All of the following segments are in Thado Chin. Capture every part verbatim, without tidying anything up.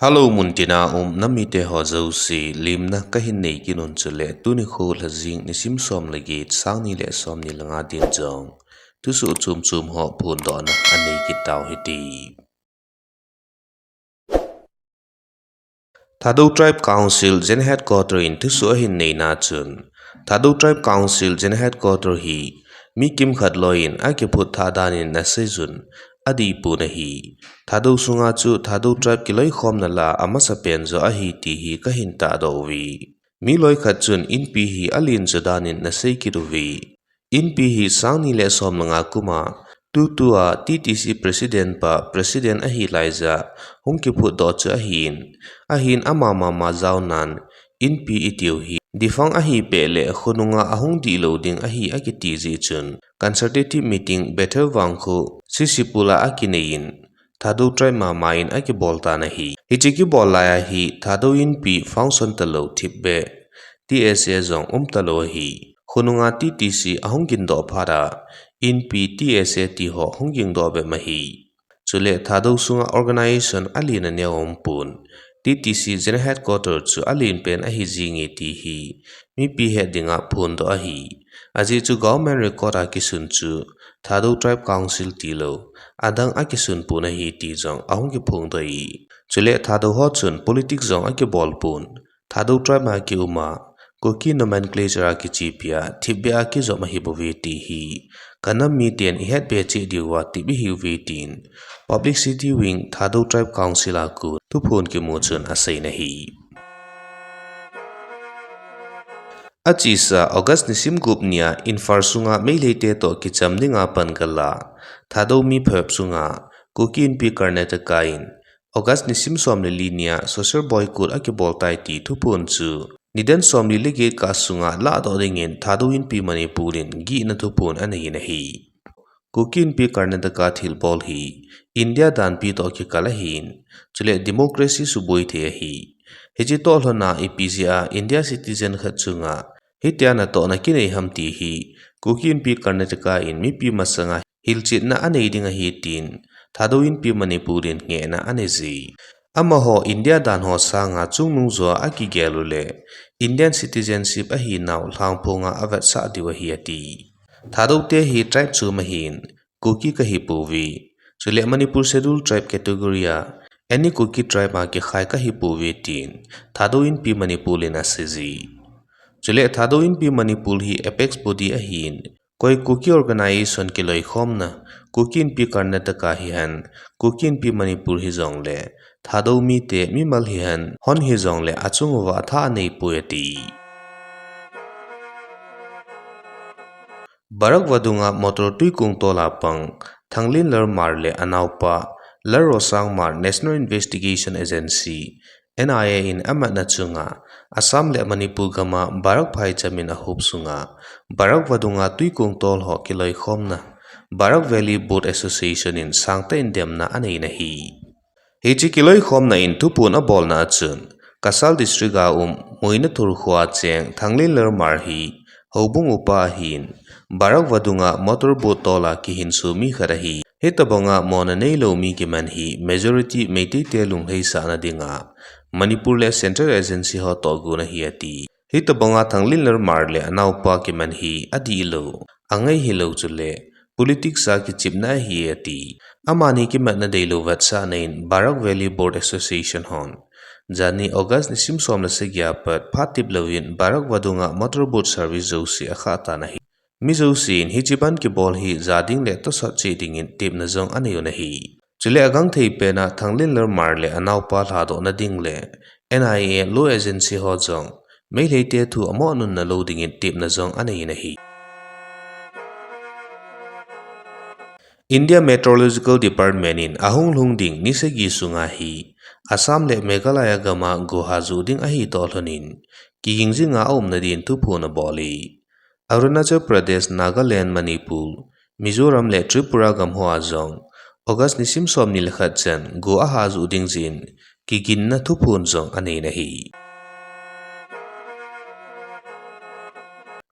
Hello, muntina um namite ho jouse, lemna kahin nei kit un chule, tuni kho lhajing nisim som le get, sang ni le som ni le nga din jong thusoh chom chom ho phondohna anei kit tau hite. Thadou Tribe Council General Headquarter in thusoh ahin neina chun, Thadou Tribe Council General Headquarter hi mi kimkhat loi in akiphut thah dan in nasei jun adih pon ahi. Thadou sunga chu Thadou Tribe kiloikhomna la amasapen joh ahi ti hi kahin tahdoh uve. Mi loikhat chun Inpi hi alen jo dan in nasei kit uve. Inpi hi sang ni le som le nga kum a, tutua T T C President pa President ahi laija hung kiphutdoh chu ahin, ahin ama mama jaonan, Inpi itiu hi defunct ahi peh le khonunga ahung dihlou ding ahi akiti jeh chun, consultative meeting Bethel Vangkho C C Pula akinei in, Thadou Tribe mama in akibol tan ahi. Hiche kibol lai a hi Thadou Inpi function talou thipbeh T S A jong um talou ahi. Khonunga T T C ahung gindoh phat a, Inpi T S A ti ho hung gingdoh bep ahi. Chule Thadou sunga organization alen aneo aumpon, T T C General Headquarter chu alen pen ahi jinge ti hi mipi het dinga phondoh ahi. Ajeh chu government record a kisun chu Thadou Tribe Council tilou adang akisun pon ahi ti jong ahung kiphongdoh e. Chule Thadou ho chun politics jong akibol pon, Thadou Tribe a kium a, Kuki nomenclature a kichepi a, thipbeh a kijom ahibouve ti hi kanam miten ihetbe cheh diuva tep ihiuve tin Publicity Wing Thadou Tribe Council a kon thuphon kimu chun aseiyin ahi. Achesa August nisim gup nia Imphal sunga Meiteite toh kicham dinga pan gala Thadou mi phabep sunga Kuki Inpi Karnataka in August nisim som le li nia social boycott akibol tai ti thuphon chu nidan som li le get kah sunga lahdoh dingin Thadou Inpi Manipur in gihna thuphon aneiyin ahi. Kuki Inpi Karnataka thilbol hi India danpi toh kikal ahin, chule democracy suboi thei ahi. Hiche toh lhona ipi jeh a India citizen khat chunga hitia natohna kinei ham ti hi Kuki Inpi Karnataka in mipi masanga hilchetna anei ding ahi tin Thadou Inpi Manipur in ngehna aneije. Amaho India dan ho sanga chungnung joa akigel uleh Indian citizenship ahinau lhangphonga avetsah diu ahi ati. Thadoute hi tribe chom ahin, Kuki kahipouve. Chule Manipur Scheduled Tribe category a any Kuki tribe a kikhai kahipouve tin Thadou Inpi Manipur in aseije. Chule Thadou Inpi Manipur hi apex body ahin, koi Kuki organization kiloikhomna, Kuki Inpi Karnataka hihen, Kuki Inpi Manipur hijongle Thadou mite mimal hihen, hon hijongle achung uva athah aneipoi ati. Barak vadunga motor twikong tol a pang Thanglin Lalmar le anaopa Lalrosangmar National Investigation Agency, N I A in amatna chunga Assam le Manipur gama Barak phaicham in ahop sunga Barak vadunga twikong tol ho kiloikhomna Barak Valley Boat Association in sangtah in demna aneiyin ahi. Hiche kiloikhomna in thuphon abolna achun, Cachar district a um Moinathur kho a cheng Thanglin Lalmar hi houbung upa ahin, Barak vadunga motor boat tol a kihinso mi khat ahi. Hitobanga mona neilou mi kiman hi majority Meiteite lunglhaisahna dinga Manipur le Central Agency ho tohgon ahi ati. Hitobanga Thanglin Lalmar le anaopa kiman hi adihlou, angai hilou chule politics a kichepna ahi ati. Amani kimatna deilou vetsahna in Barak Valley Boat Association hon janhi August nisim som le sagi a pat phat tep louvin Barak vadunga motor boat service jouse akhah tan ahi. Mi jousen hiche ban kibol hi ja ding le tosot cheh dingin tepna jong anei un ahi. Chule agangthei pena Thanglin Lalmar le anaopa lhadohna ding le N I A law agency ho jong Meiteite thu amo nunna lou dingin tepna jong aneiyin ahi. India Meteorological Department in ahung lhung ding ni sagi sunga hi Assam le Meghalaya gama gohajuh ding ahi toh lhonin kiging jinga aumna din thuphon abol e. Arunachal Pradesh, Nagaland, Manipur, Mizoram le Tripura gam hoa jong August nisim somni le khat chan go ahajuh ding jeh in kiginna thuphon jong aneiyin ahi.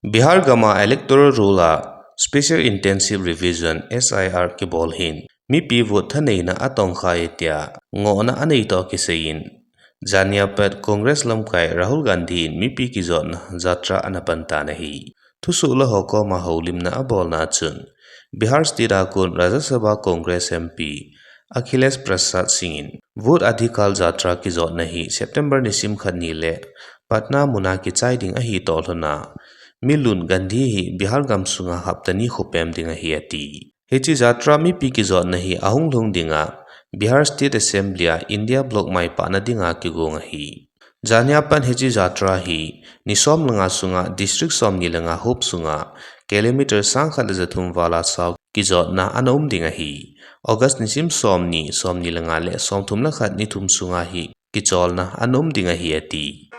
Bihar gama electoral roll a Special Intensive Revision, S I R, kibol hin mipi vote thaneina atongkhai e tia ngohna anei toh kisai in, Jania pat Congress lamkai Rahul Gandhi in mipi kijotna jatra ana pan tan ahi. Thusoh la ho koma houlimna abolna chun Bihar State a kon Rajya Sabha Congress M P Akhilesh Prasad Singh in Vote Adhikar Jatra kijotna hi September nisim khat ni le Patna muna kichai ding ahi toh lhona, milun Gandhi hi Bihar gamsunga hapta ni khopem ding ahi ati. Hiche jatra mipi kijotna hi ahung lhung dinga Bihar State Assembly a India Bloc maipana dinga kigong ahi. Jania pat hiche jatra hi ni som le nga sunga district som ni le nga hop sunga kilometer sang khat le ja thum vala sao kijotna ana um ding ahi. August nisim som ni, som ni le nga le som thum le khat ni thum sunga hi kicholna ana um ding ahi ati.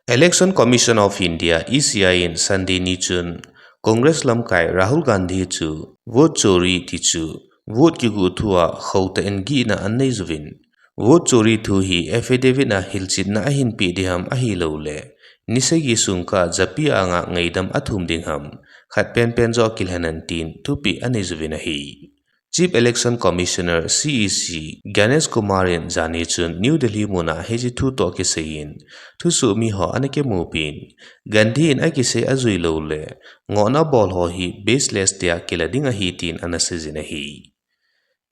Election Commission of India, E C I, in Sunday ni chun Congress lamkai Rahul Gandhi chu vote chori ti chu vote kigu thua khauta in gihna anei juvin, vote chori thu hi affidavit a hilchetna ahin pe ding ham ahilouleh ni sagi sung kah japi anga ngaidam athum ding ham, khat penpen joh kilhen in tin thupeh anei juvin ahi. Chief Election Commissioner, C E C, Ganesh Kumar in jani chun New Delhi muna hiche thu toh kisaiyin, thusoh mi ho ana kimupin, Gandhi in akisei ajui louleh ngohna bol ho hi baseless tia kila ding ahi tin ana seijin ahi.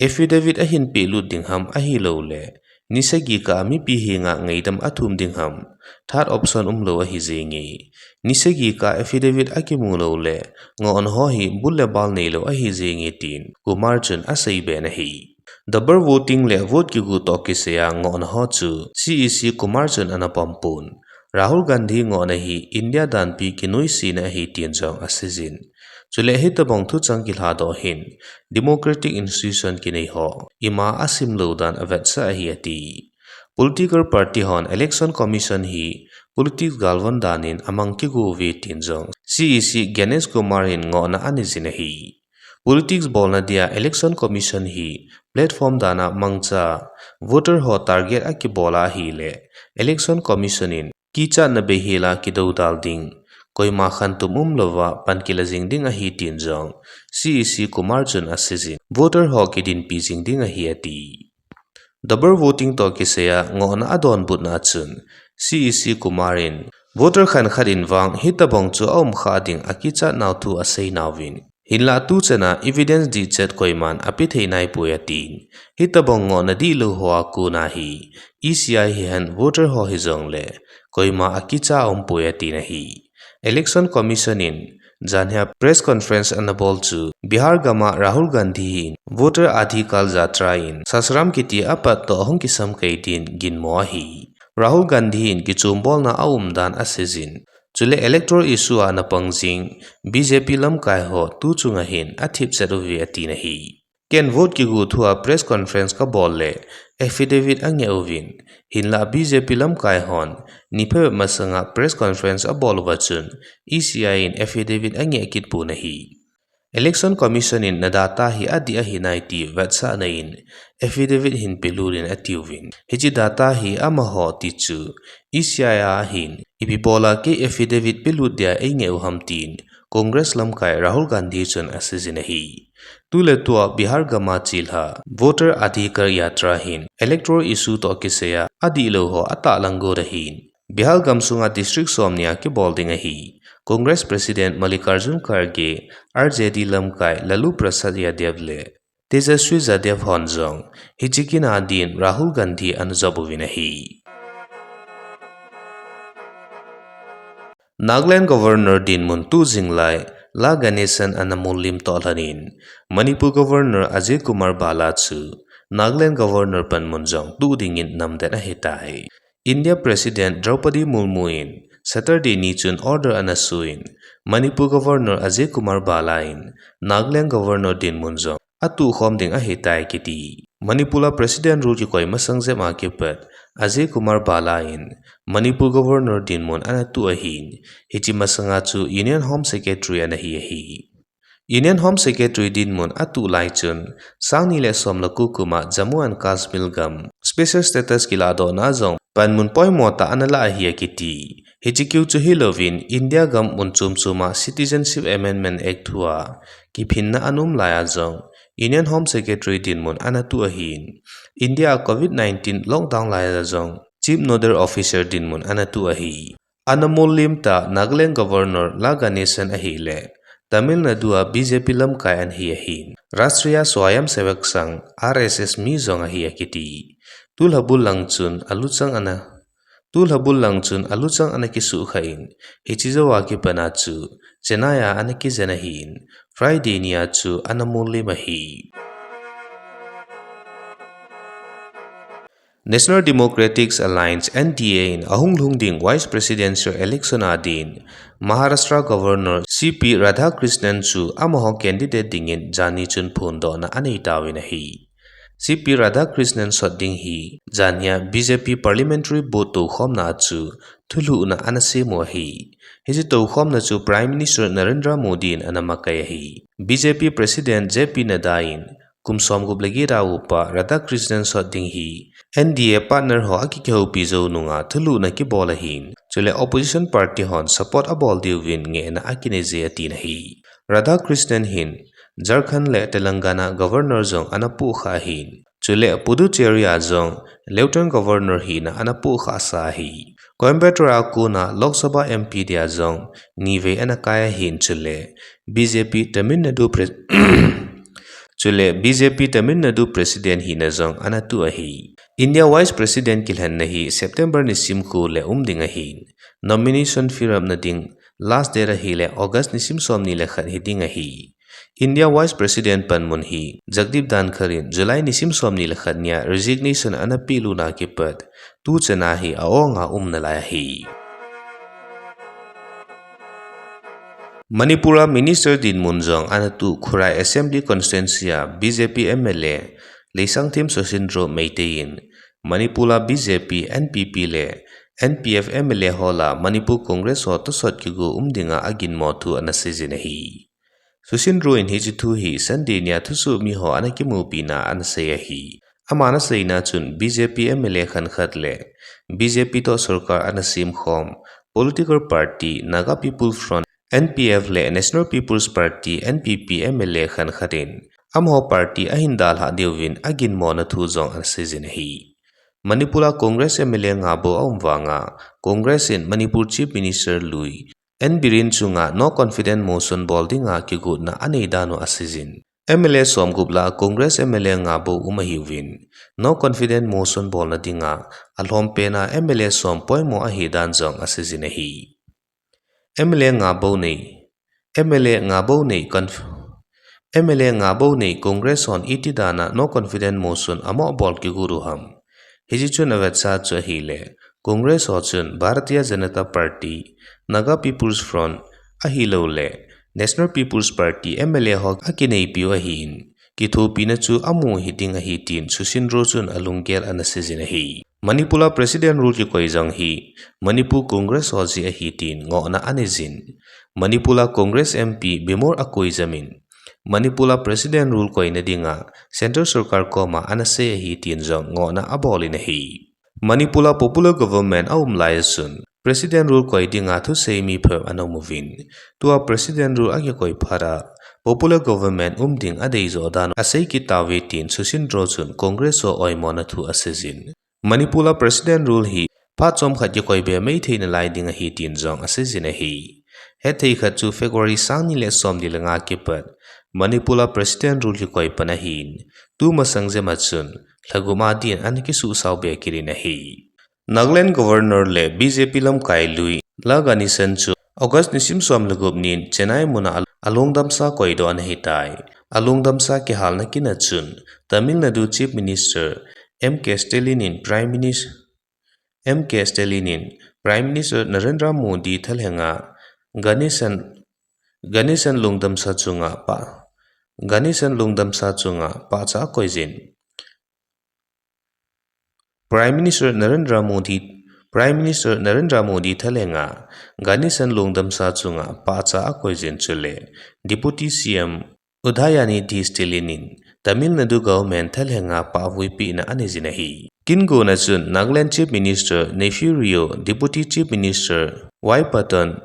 Affidavit ahin pehlut ding ham ahilouleh ni sagi kah a mipi henga ngaidam athum ding ham, third option umlou ahi jenge. Ni sagi kah a affidavit akimu louleh ngohna ho hi bul le bal neilou ahi jenge tin Kumar chun aseiben ahi. Double voting le vote kigu toh kisaiya ngohna ho chu C E C Kumar chun ana pampon. Rahul Gandhi ngohna hi India danpi kinoisena ahi tin jong aseijin. Chule hitobang thuchang kilhadoh hin democratic institution kinei ho ima asimlou dan avetsah ahi ati. Political party hon Election Commission hi politics galvan danin amang kigo uve tin jong C E C Ganesh Kumar in ngohna aneijin ahi. Politics bolna dia Election Commission hi platform dana mangcha, voter ho target akibol ahile Election Commission in kichatna beihela kidoudal ding, koima khantum umlouva pan kila jing ding ahi tin jong C E C Kumar chun aseijin, voter ho kidinpi jing ding ahi ati. Double voting toh kisaiya ngohna adonbutna chun C E C Kumar in voter khankhat in vang hitobang chu aumkha ding akichat nau thu aseinauvin, hinlah tuchana evidence dihchet koiman ape thei naipoi atin, hitobang ngohna dihlou hoa kona hi E C I hihen voter ho hijongle koima akicha aumpoi atin ahi. Election Commission in janhia press conference anabol chu Bihar gama Rahul Gandhi hin Voter Adhikar Jatra in Sasram kiti apat toh ahung kisamkai din ginmo ahi. Rahul Gandhi in kichombolna aumdan aseijin, chule electoral issue a ana pang jing B J P lamkai ho tuchunga hin athipchet uve atin ahi. Ken vote kigu thua press conference kabol le affidavit angeh uvin, hinlah B J P lamkai hon ni phabep masanga press conference abol uva chun E C I in affidavit angeh kitpon ahi. Election Commission in na data hi adih ahinai ti vetsahna in affidavit hin pelut in atiuvin, hiche data hi amaho ti chu E C I a ahin, ipi bola kei affidavit pelut dia eingeh u ham tin Congress lamkai Rahul Gandhi chun aseijin ahi. Tuletua Bihar gama chelha Voter Adhikar Yatra hin electoral issue toh kisaiya adihlou ho atahlang got ahin, Bihar gamsunga district somni a kibol ding ahi. Congress President Mallikarjun Kharge, R J D lamkai Lalu Prasad Yadav le Tejaswi Yadav hon jong hiche kin a din Rahul Gandhi ana jop uvin ahi. Nagaland Governor dinmun tuh jing lai La Ganesan ana mollim toh lhonin, Manipur Governor Ajay Kumar Bhalla chu Nagaland Governor panmun jong tuh dingin namdet ahitai. India President Draupadi Murmu in Saturday ni chun order ana sun, Manipur Governor Ajay Kumar Bhalla in Nagaland Governor dinmun jong atuh khom ding ahitai kiti. Manipur a President rule kikoi masang jep a kipat Ajay Kumar Bhalla in Manipur Governor dinmun ana tuh ahin, hiche masanga chu Union Home Secretary ana hi ahi. Union Home Secretary dinmun atuh lai chun, sangni le som le ko kum a Jammu and Kashmir gam special status kiladohna jong panmun poimo tah ana lah ahi akiti. Hiche keu chu hilouvin India gam mun chom chom a Citizenship Amendment Act thua kiphinna ana um lai a jong Union Home Secretary dinmun ana tuh ahin, India a Covid nineteen lockdown laiya jong Chief Nodal Officer dinmun ana tuh ahi. Ana mollim tah Nagaland Governor La Ganesan ahileh, Tamil Nadu a B J P lamkai ana hi ahin, Rashtriya Swayamsevak Sangh, R S S mi jong ahi akiti. Tulhabul lang chun aluchang ana, tulhabul lang chun aluchang ana kisuhkhah in, hiche jouva kipat a chu Chennai a ana kijen ahin, Friday nia chu ana mollim ahi. National Democratic Alliance, N D A in ahung lhung ding Vice Presidential Election a din Maharashtra Governor C P Radhakrishnan chu amaho candidate dingin janhi chun phondohna anei tauvin ahi. C P Radhakrishnan sot ding hi janhia B J P Parliamentary Board toukhomna a chu thulhuhna ana sem u ahi. Hiche toukhomna chu Prime Minister Narendra Modi in ana makai ahi. B J P President J P Nadda in kum somgup le get a upa Radhakrishnan sot ding hi N D A partner ho akikihoupi jou nunga thulhuhna kibol ahin, chule opposition party hon support abol diuvin ngehna akinei je atin ahi. Radhakrishnan hin Jharkhand le Telangana Governor jong ana puhkhah ahin, chule Puducherry a jong Lieutenant Governor hina ana puhkhah sa ahi. Coimbatore a kona Lok Sabha M P dia jong nivei ana kai ahin, chule B J P Tamil Nadu Pre-, chule B J P Tamil Nadu President hina jong ana tuh ahi. India Vice President kilhenna hi September nisim ko le um ding ahin, nomination fill up na ding last date ahileh August nisim somni le khat hiding ahi. India Vice President panmun hi Jagdeep Dhankhar in July nisim somni le khat nia resignation ana pelut a kipat tuchan a hi a-ong a um nalai ahi. Manipur a Minister dinmun jong ana tuh Khulai Assembly Constituency a B J P M L A Leishemthim Susindro Meitei in Manipur a B J P, N P P le N P F M L A ho lah a Manipur Congress ho tosot kigo um dinga aginmo thu ana seijin ahi. Susindro in hiche thu hi Sunday nia thusoh mi ho ana kimupina ana sei ahi. Aman aseina chun B J P M L A khankhat le B J P toh sorkar ana semkhom political party Naga People's Front, N P F le National People's Party, N P P M L A khankhat in amaho party ahin dalhah diuvin aginmona thu jong ana seijin ahi. Manipur a Congress M L A nga bou aum vanga Congress in Manipur Chief Minister lui N Biren chunga no confidence motion bol dinga kigotna anei dan u aseijin. M L A somgup lah a Congress M L A nga bou um ahiuvin, no confidence motion bolna dinga alhompen a M L A som poimo ahi dan jong aseijin ahi. M L A nga bou nei, M L A nga bou nei conf-, M L A nga bou nei Congress hon iti dan a no confidence motion amoh bol kigot u ham. Hiche chun avetsah chu ahileh, Congress ho chun Bharatiya Janata Party, Naga People's Front, ahilouleh National People's Party M L A ho akineipiu ahin, kithopina chu amu hiding ahi tin Susindro chun alunggel ana seijin ahi. Manipur a President rule kikoi jong hi Manipur Congress ho jeh ahi tin ngohna aneijin. Manipur a Congress M P Bimol Akoijam in Manipur a President rule koina dinga Central sorkar koma ana sei ahi tin jong ngohna abol in ahi. Manipur a popular government aum laiya chun President rule koi dinga thusei mi phabep ana umuvin, tua President rule akikoi phat a popular government um ding adeijoh dan u asei kit tauve tin Susindro chun Congress ho oimona thu aseijin. Manipur a President rule hi phat chomkhat kikoi be maithei nalai ding ahi tin jong aseijin ahi. Hetthei khat chu February sangni le somni le nga kipat Manipur a President rule kikoi pan ahin, tumasang jema chun lhagup a din ana kisuhsao be kit in ahi. Nagaland Governor le B J P lamkai lui La Ganesan chu August nisim som le gup nin Chennai muna al-, alungdamsa koidoh ana hitai. Alungdamsa kihalna kin a chun Tamil Nadu Chief Minister M K Stalin in Prime Minister, M K Stalin in Prime Minister Narendra Modi thalhenga Ganesan, Ganesan lungdamsa chunga pa, Ganesan lungdamsa chunga pahcha akoijin. Prime Minister Narendra Modi, Prime Minister Narendra Modi thalhenga Ganesan lungdamsa chunga pahcha akoijin chule Deputy C M Udayanithi Stalin in Tamil Nadu government thalhenga pahvuipehna aneijin ahi. Kingona chun Nagaland Chief Minister Neiphiu Rio, Deputy Chief Minister Y Patton,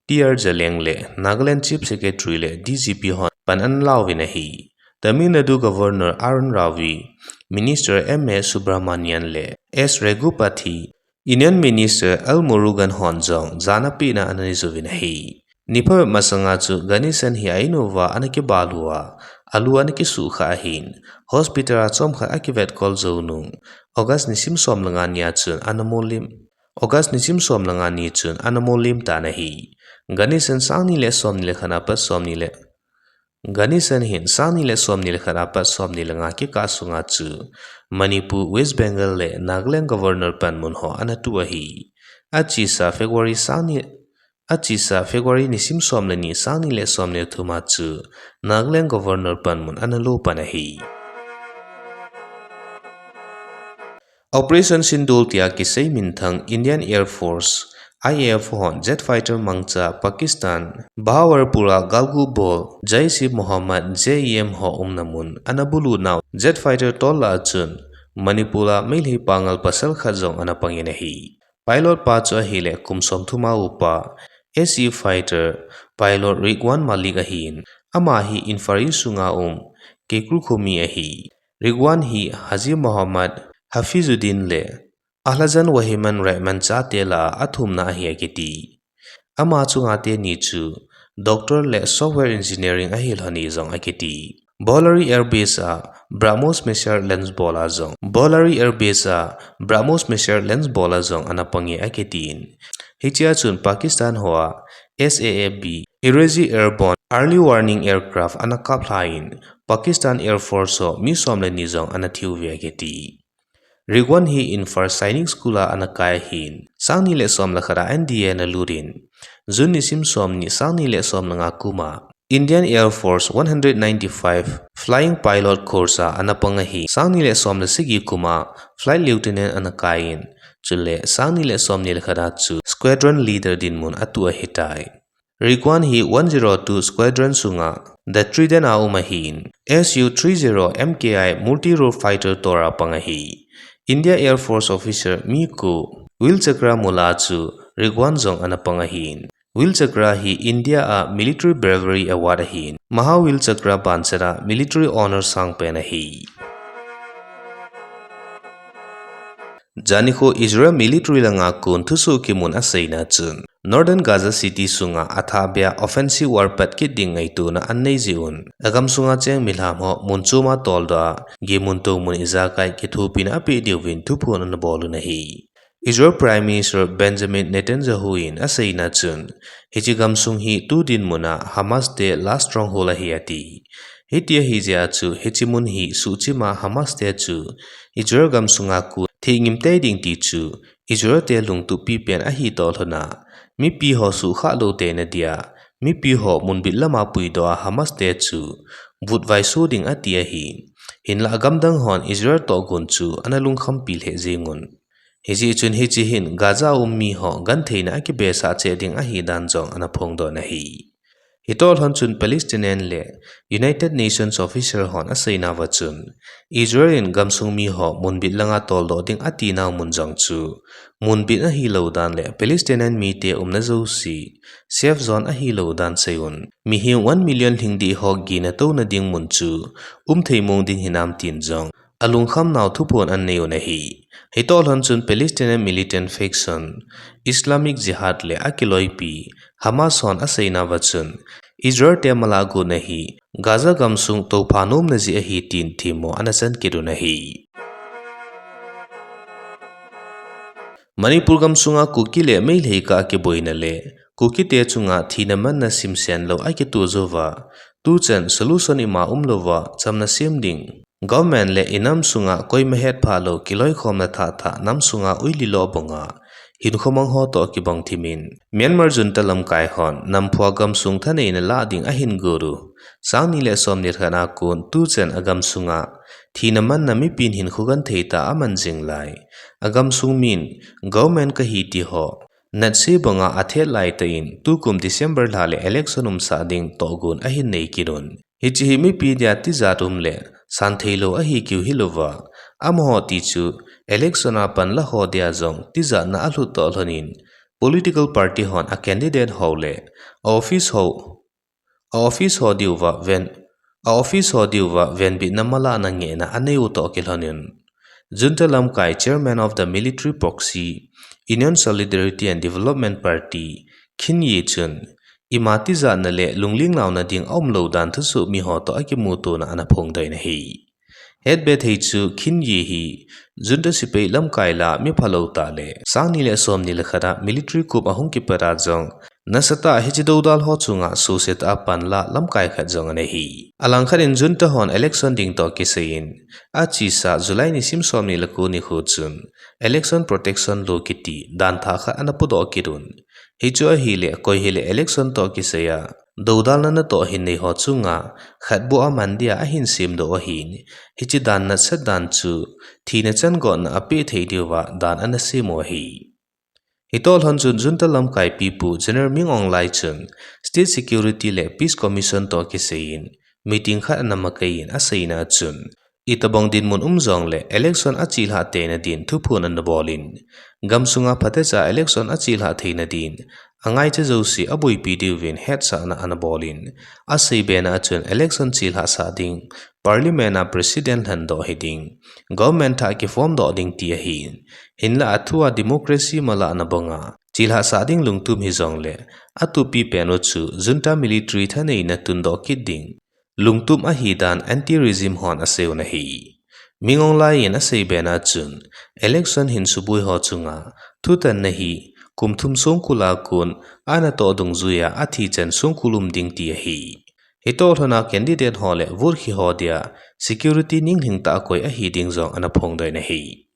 T R Zeliang le Nagaland Chief Secretary le D G P hon pan ana lauvin ahi. Tamil Nadu Governor R N Ravi, Minister M A Subramanian le S Raghupathy, Union Minister L Murugan hon jong jana pehna ana nei jouvin ahi. Ni phabep masanga chu Ganesan hi a in uva ana kibal uva, alu ana kisukha ahin, hospital a chomkhat akivetkol jou nung, August nisim som le nga ni a chun ana molim, August nisim som le nga ni chun ana molim tan ahi. Ganesan sang ni le som ni le khat a pat som ni le Ganesan hin sang ni le som ni le khat a pat som ni le nga kikah sunga chu Manipur, West Bengal le Nagaland Governor panmun ho ana tu ahi. Achesa February sang ni, achesa February nisim som le ni sang ni le som ni le thum a chu Nagaland Governor panmun ana lo pan ahi. Operation Sindoor tia kisei minthang Indian Air Force, I A F hon jet fighter mangcha Pakistan, Bahawalpur a galgu bol Jaish-e-Mohammed, J E M ho umna mun ana bulu nau jet fighter tol lah a chun Manipur a Meitei pangal pasal khat jong ana pangin ahi. Pilot pa chu ahile kum som thum a upa, S E fighter pilot Ridwan Malik ahin, ama hi Imphal sunga um Kekru khomi ahi. Ridwan hi Haji Mohammed Hafizuddin le Alhassan Wahiman Rahman chate lah a athumna ahi akiti. Ama chunga teni chu doctor le software engineering ahi lhoni jong akiti. Bhollari Air Base a BrahMos missile launch bol a jong, Bhollari Air Base a BrahMos missile launch bol a jong ana pange akitin. Hichea chun Pakistan hoa S A A B Aergy Airborne Early Warning Aircraft ana kap lha in, Pakistan Air Force ho mi som le ni jong ana thiuve akiti. Ridwan hi Imphal Sainik School a ana kai ahin, sang ni le som le khat a N D A ana lut in, June nisim som ni sang ni le som le nga kum a Indian Air Force one hundred ninety-five Flying Pilot Course a ana pang ahi, sang ni le som le sagi kum a Flight Lieutenant ana kai in, chule sang ni le som ni le khat a chu Squadron Leader dinmun atu ahitai. Ridwan hi one zero two Squadron sunga The Trident a um ahin, S U three zero M K I multi-role fighter tor a pang ahi. India Air Force officer mi ko Veer Chakra mula chu Ridwan jong ana pang ahin. Veer Chakra hi India a Military Bravery Award ahin, Mahavir Chakra banchara Military Honor sangpen ahi. Janikho Israel military langa kon thusoh kimun aseina chun, Northern Gaza City sunga athahbeh a offensive war pat kit ding ngaitona anei jeh un, agam sunga cheng milham ho mun chom a toldoh a, gimmun tomun ijakai kithopina apeh diuvin thuphon ana bol un ahi. Israel Prime Minister Benjamin Netanyahu in aseina chun, hiche gamsung hi tu dinmun a Hamas te last stronghold ahi ati. Hitia ahijeh a chu hiche mun hi suhchim a Hamas te chu Israel gamsunga kon thengim tei ding ti chu Israel te lungtup pipen ahi toh lhon a, mipi ho suhkhah lou teina dia, mipi ho munbit lama puidoh a Hamas te chu vutvai so ding ati ahi. Hinlah agamdang hon Israel tohgon chu ana lungkhampi lheh jeng un. Hijeh chun hiche hin Gaza a um mi ho gentheina akibesah cheh ding ahi dan jong ana phongdoh in ahi. Hitoh lhon chun Palestinian le United Nations official hon aseina uva chun, Israel in gamsung mi ho munbit langa toldoh ding atinau mun jong chu munbit ahilou dan le Palestinian mite umna jouse safe zone ahilou dan sei un, mihem one million lhingdih ho gina touna ding mun chu umthei mong ding hinam tin jong alungkham nau thuphon anei un ahi. Hitoh lhon chun Palestinian militant faction Islamic Jihad le akiloipi Hamas hon aseina uva chun, Israel te mala gotna hi Gaza gamsung toupha nomna jeh ahi tin themmo ana chan kit un ahi. Manipur gamsunga Kuki le Meitei kah a kiboina le Kuki te chunga thina manna simsen lou akitoh jou uva, tuchan solution ima umlouva chamna sem ding, government le inam sunga koima hetphah lou kiloikhomna thah thah nam sunga uililo banga hinkho mang ho toh kibang thimin, Myanmar junta lamkai hon Namphu a gamsung thaneina lah ding ahin got u, sang ni le som ni le khat a kon tuchan agamsunga thina manna mipin hinkho genthei tah a aman jing lai, agamsung min government kahi ti ho natse banga athet laitah in tukum December lha le election umsah ding tohgon ahin nei kit un. Hiche hi mipi dia tijat um le santheilou ahi keu hilouva, amaho ti chu election a pan la ho dia jong tijatna alhut toh lhonin, political party hon a candidate ho le a office ho, a office ho diuva ven, a office ho diuva venbitna malahna ngehna anei u toh kilhonin, Junta lamkai Chairman of the Military Proxy, Union Solidarity and Development Party, Khin Ye chun, ima tijatna le lungling launa ding aumlou dan thusoh mi ho toh akimutona ana phongdoh in ahi. Hetbe thei chu Khin Ye hi Junta sepai lamkai lah a mi phalou tah le, sang ni le som ni le khat a military coup ahung kipat a jong, nasatah a hiche doudal ho chunga suhset a panlah lamkai khat jong ana hi. Alangkhat in Junta hon election ding toh kisai in, achesa July nisim som ni le ko nikho chun, Election Protection Law kiti dan thah khat ana pudoh kit un. Hichu ahile, koi hile election toh kisai a doudalna natoh hin nei ho chunga khatbou aman dia ahin semdoh ahin, hiche dan nasat dan chu thina chan gotna apeh thei diuva dan ana sem u ahi. Hitoh lhon chun Junta lamkai pipu General Min Aung Hlaing chun State Security le Peace Commission toh kisai in meeting khat ana makai in aseina chun, itobang dinmun um jongle election achelhah theina din thuphon ana bol in, gamsunga phatecha election achelhah theina din angaicha jouse aboipi diuvin hetsahna ana bol in, asei bena chun election chelhah sah ding, Parliament a President lhendoh hiding, Government thah kiform doh ding ti ahin, hinlah athu a democracy malahna banga chelhah sah ding lungtup hijongle, atupi pen u chu Junta military thaneina tundoh kit ding lungtup ahidan anti-regime hon asei u ahi. Min Aung Hlaing in asei bena chun, election hin suboi ho chunga thutanna hi kum thum songkul a kon anatoh dungjuia athi chan songkul um ding ti ahi. Hitoh lhona candidate ho le vote khi ho dia security ninglhing tah a koi ahi ding jong ana phongdoh in ahi.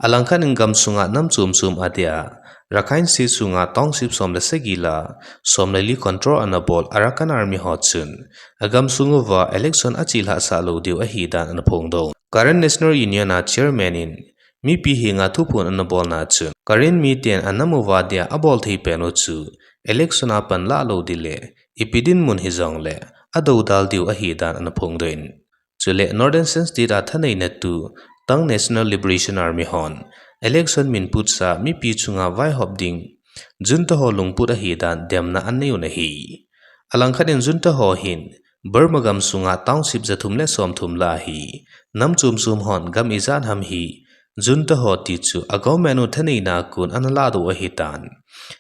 Alangkhat in gamsunga nam chom chom adia, Rakhine State sunga township som le sagi lah a, som le li control ana bol Arakan Army ho chun, agamsung uva election achelhah sah lou diu ahidan ana phongdoh. Karen National Union a Chairman in, mipi henga thuphon ana bolna chun, Karen miten anam uva dia abol thei pen u chu, election a panlah lou ding le, ipi dinmun hijongle, adoudal diu ahidan ana phongdoh in. Chule Northern Shan State a thaneina tu Ta'ang National Liberation Army hon election min putsa mipi chunga vaihop ding Junta ho lungput ahidan demna anei u ahi. Alangkhat in Junta ho hin Burma gamsunga township jathum le somthum lah a hi nam chom chom hon gam ijat ham hi Junta ho ti chu a government u thaneina kon ana lahdoh u ahitan.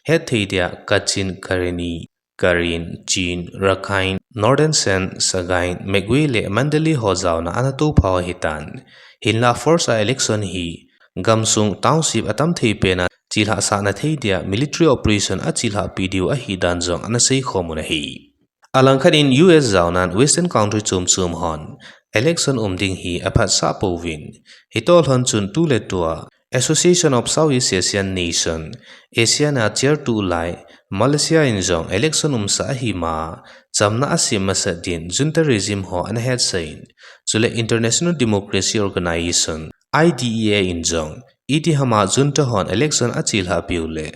Hetthei dia Kachin, Karenni, Karen, Chin, Rakhine, Northern Shan, Sagaing, Magway le Mandalay ho jaona ana tophau ahitan. Hinlah force a election hi gamsung township atam thei pena chelhah sahna thei dia military operation achelhahpi diu ahidan jong ana seikhom u ahi. Alangkhat in U S jaonan Western country chom chom hon election um ding hi aphatsah pouvin, hitoh lhon chun tuletua Association of Southeast Asian Nation, ASEAN a chair tulai Malaysia in jong election umsah ahima, chamna asem masat din Junta regime ho ana hetsah in, chule International Democracy Organization, I D E A in jong, itihama Junta hon election achelhahpiu le,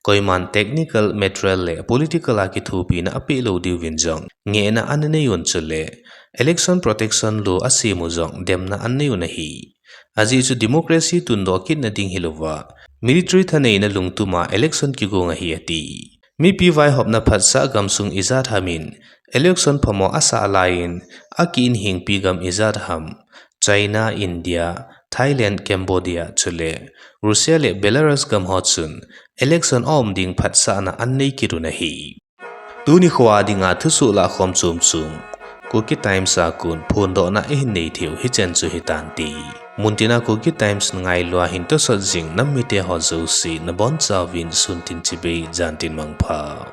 koiman technical, material le political a kithopina apeh lou diuvin jong ngehna ana nei un chule, Election Protection Law asem u jong demna anei u ahi. Ajeh chu democracy tundoh kitna ding hilouva, military thaneina lungtuma election kigong ahi ati. Mipi vaihopna phatsah gamsung ijat ham in election phamo asah laiyin, aki-inhingpi gam ijat ham, China, India, Thailand, Cambodia chule Russia le Belarus gam ho chun election aum ding phatsahna anei kit u ahi. Tuni khoa dinga thusoh lahkhom chomchom Kuki Times a kon phondohna ihin nei theiu hichan chu hitante. Muntina Kuki Times ngailua hin tosot jing nam mite ho jouse nabonchauvin suntin chibai jantin mangpha.